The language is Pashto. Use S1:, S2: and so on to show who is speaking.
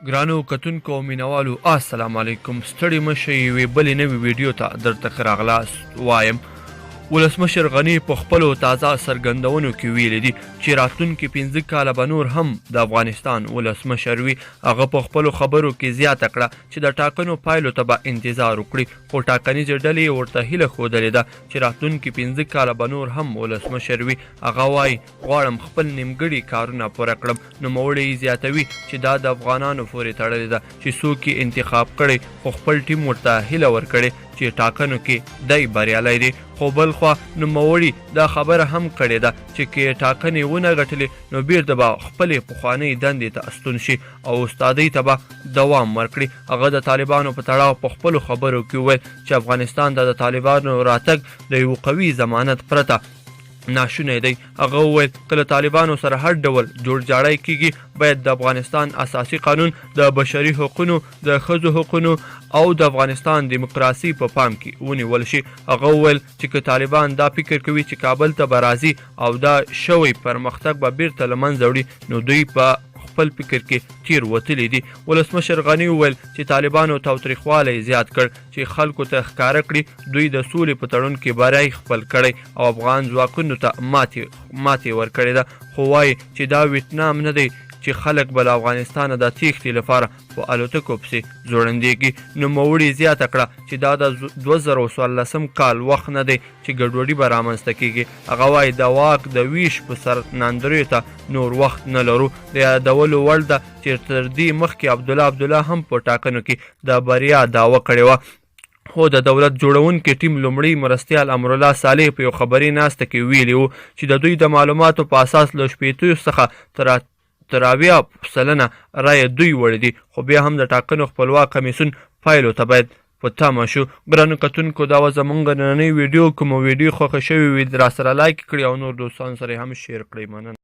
S1: ګرانو کتونکو او مینوالو، السلام علیکم. ستړي مشه، یوې بلې نوې ویډیو ته درته ښه راغلاست وایم. ولسمشر غني په خپلو تازه څرګندونو کې ویلي دي چې راتلونکي 5 کاله به نور هم د افغانستان ولسمشر وي. هغه په خپلو خبرو کې زیاته کړه چې د ټاکنو پایلو ته به انتظار وکړي، خو ټاکنیزې ډلې یې ورته هیله ښودلې ده چې راتلونکي 5 کاله به نور هم ولسمشر وي. هغه وايي، غواړم خپل نیمګړي کارونه پوره کړم. نوموړی زیاتوي چې دا د افغانانو پورې تړلې ده چې څوک یې انتخاب کړي، خو خپل ټیم ورته هیله ورکړې چې ټاکنو کې دی بریالی دی. خو بلخوا نوموړي دا خبره هم کړې ده چې که ټاکنې ونه ګټلې، نو بیرته به خپلې پخوانۍ دندې ته ستون شي او استادۍ ته به دوام ورکړي. هغه د طالبانو په تړاو په خپلو خبرو کې وویل چې افغانستان ته د طالبانو راتګ د یو قوي ضمانت پرته ناشونی دی. هغه وویل، که له طالبانو سره هر ډول جوړجاړی کیږي، باید د افغانستان اساسي قانون، د بشري حقونو، د ښځو حقونو او د افغانستان دیموکراسي په پام کې ونیول شي. هغه وویل چې که طالبان دا فکر کوي چې کابل ته به راځي او دا شوی پرمختګ به بیرته له منځه وړي، نو دوی په خپل فکر کې تیر وتلي دي. ولسمشر غني وویل چې طالبانو تاوتریخوالی زیات کړ چې خلکو ته ښکاره کړي دوی د سولې په تړون کې بری خپل کړی او افغان ځواکونو ته ماتې ورکړې ده، خو وایي چې دا ویتنام نه دی چې خلک به له افغانستانه د تیښتې لپاره په الوتکو پسې ځوړندېږي. نوموړي زیاته کړه چې دا د 2014 کال وخت نه دی چې ګډوډي به رامنځته کیږي. هغه وایي، د واک د ویش په سر ناندریو ته نور وخت نه لرو. د یادولو وړ ده چې تر دې مخکې عبدالله عبدالله هم په ټاکنو کې د بریا دعوه کړې وه، خو د دولت جوړونکي ټیم لومړي مرستیال امرالله صالح په یو خبري ناسته کې ویلي وو چې د دوی د معلوماتو په اساس له 60 څخه تر 70% رایې دوی وړي دي، خو بیا هم د ټاکنو خپلواک کمیسیون پایلو ته باید په تمه شو. ګرانو کتونکو، دا وه زمونږ نننۍ ویډیو. کومه ویډیو خوښه شوې وي، راسره لایک کړئ او نور دوستانو سره هم شیر کړئ. مننه.